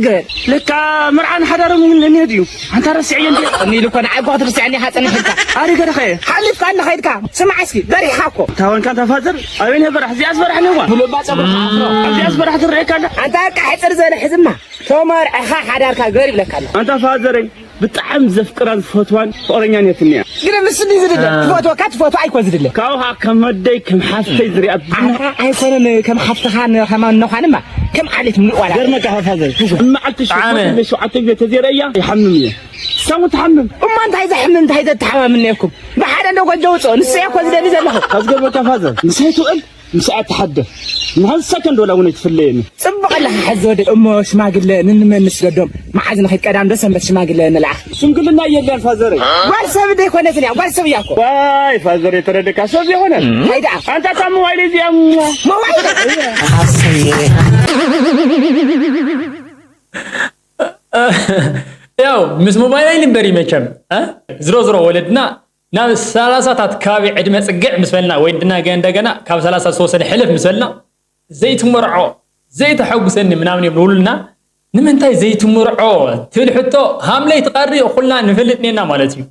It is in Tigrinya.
ግበር። ለካ መርዓን ሓዳርን እውን እኒሄ ድዩ? ኣንታ ረሲዐዮ እንዲ እኒኢሉ እኮ ንዓይ እኮ ክትርስዐኒ ኢኻ ጸኒሕካ። ኣሪገ ደኸ ሓሊፍካ እንዳ ኸይድካ ስምዓ እስኪ በሪሕካ እኮ። ታወንካ እንታ ፋዘር ኣበይ ነበር ሕዚኣስ በራሕ ነዋ። ሙሉባ ጸጉርካ ኣፍሮ። ኣብዚኣስ በራሕ ትረኤካ ኣላ። ኣንታ በቃ ሕጽር ዝበለ ሕዝማ ተመርዕኻ ሓዳርካ ግበር ይብለካ ኣሎ። ኣንታ ፋዘረይ ብጣዕሚ ዘፍቅራን ዝፈትዋን ፍቕረኛን እየ ትኒያ። ግን ምስ እንዲ ዝድለ ትፈትወካ ትፈትዋ ኣይኮ ዝድለ። ካብኡ ከዓ ከም ወደይ ከም ሓፍተይ ዝሪኣ ኣታ ኣይኮነን ከም ሓፍትኻን ከማን ነዃንማ ከም ዓሌት ምሉእ ዋላ ገርመካ ፋዘር እመዓልቲ ሸሞንተ ሸውዓተ ግዜ ተዘይረእያ ይሓምም እየ። ሳሙ ትሓምም እሞ እንታይ ዘሕምም እንታይ ዘተሓማምነኩም ብሓደ እንዶ ጎጆ ውፅኦ ንሱ እየ እኮ ዝደሊ ዘለኹ ካብ ዝገርመካ ፋዘር ምሳይ ትውዕል ምሳኣ ትሓድር ንሓንቲ ሰከንድ ወላ እውን ኣይትፍለየኒ። ፅቡቕ ኣለኻ ሕዚ ወደ እሞ ሽማግለ ንንመንስ ገዶም መዓዝ ንኸይድ ቀዳም ዶ ሰንበት ሽማግለ ንልኣኽ። ሽምግልና የለን ፋዘረይ። ጓል ሰብ ዘይኮነትን እያ ጓል ሰብ እያ እኮ። ዋይ ፋዘረይ ተረደካ ሰብ ዘይኮነት። እንታይ ደኣ ኣንታ እታ ሞባይል እዚኣ። ሞባይል ያው ምስ ሞባይል ኣይንበር እዩ መቸም። ዝሮ ዝሮ ወለድና ናብ ሰላሳታት ከባቢ ዕድመ ፅግዕ ምስ በልና ወይ ድና ገ- እንደገና ካብ ሰላሳ ዝተወሰነ ሕልፍ ምስ በልና ዘይትመርዖ ዘይተሐጉሰኒ ምናምን እዮም ንውሉድና። ንምንታይ ዘይትምርዖ ትብል ሕቶ ሃምለይ ትቐሪ ኩልና ንፈልጥ ኔና ማለት እዩ።